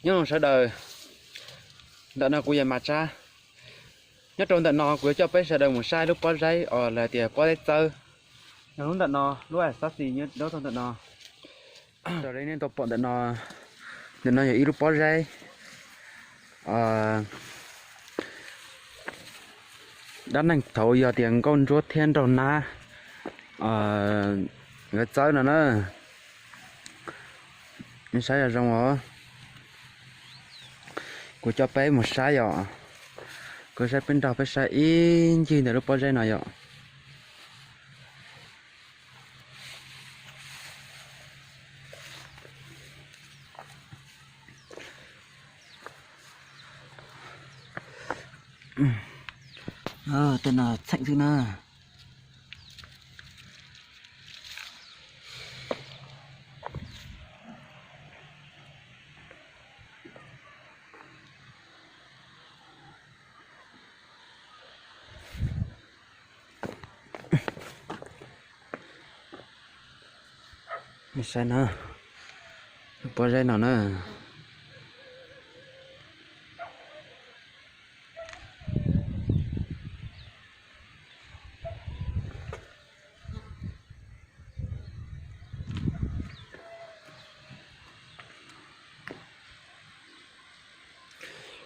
Nyob zoo sawv daws, ntawm no kuv yog Mas Tsab. Nyob rau ntawm no kuv yuav coj peb sawv daws mus saib lub pob zeb os lawv tias pob zeb txawb. Yog lub ntawm no, lub a xab xis nyob rau ntawm no. Raws li nej tau pom ntawm no, ntawm no yog ib lub pob zeb. Dab neeg thaud yog tias nkauj ntsuab thiab nraug nab nkawd txawb no na. Nej saib zoo os, kuv coj peb mus saib yom. Kuv saib peb nrog peb saib ib ncig ntawm lub pob zeb no yom. Tej no txheem xwb na. Saib no, pob zeb no na.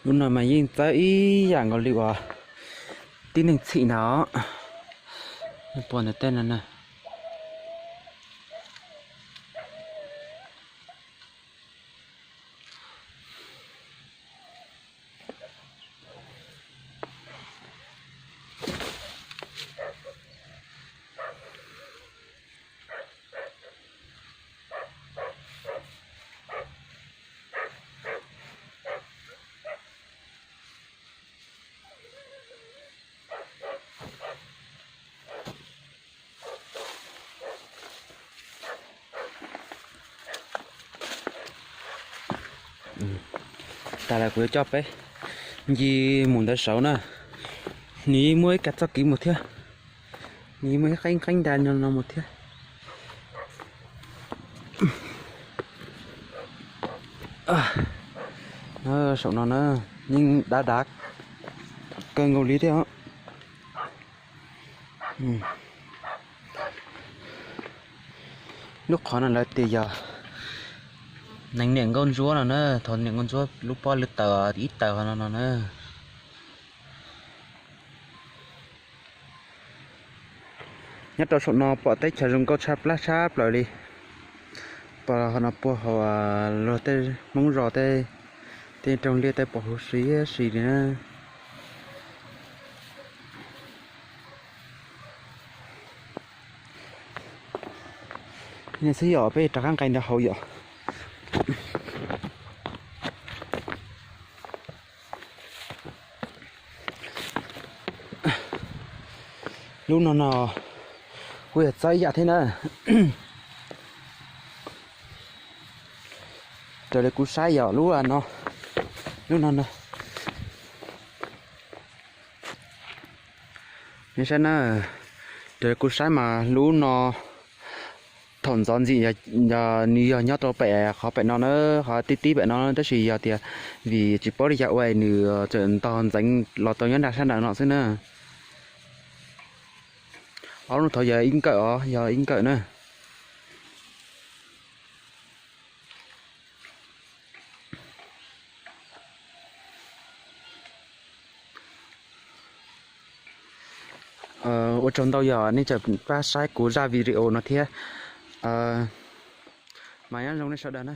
Lub no mas yeej txawb ib yam nkaus li uas tib neeg txhim ntag. Pua ntawm tej no na. Tas lawm kuv yuav coj peb ncig mus ntawd saud na. Nws yeej muaj ib kab txoj kev mus thiab, nws yeej muaj ib qeeb qeeb nta no mus thiab. Saum no na, yeej dav dav kawg nkaus li thiab os. Lub qhov no lawv tias yog nees niam nkauj ntsuab no na, thaum niam nkauj ntsuab lub pob lwv taws ib taws no no na. Nyob rau saum no pom teb chaws zoo nkauj tshaj plab tshaj plaws li. Pom ho no puag hauv luag tej Hmoob zos tej, tej rooj liaj tej pom huv si si li na. Nej xwb yom, peb rov qab nqe ntawd hauv yom. Lub no no kuj yog txawb ib yam thiab na. Raws li kuv saib yog lub no, lub no no. Nej saib na, raws li kuv saib mas lub no thaum ntxov ntxim nws yog nyob rau pem qhov pem no na, qhov tib tib pem no, tab sis yog tias vim tsis paub li cas ua nws txawm ntog ntxeev los tau nyob nram sab nraud no xwb na. Ob lub no yog ib nkawm os, yog ib nkawm na. Ua tsaug ntau yog nej tseem pab saib kuv zaj video no thiab. Mas nyob zoo nej sawv daws na.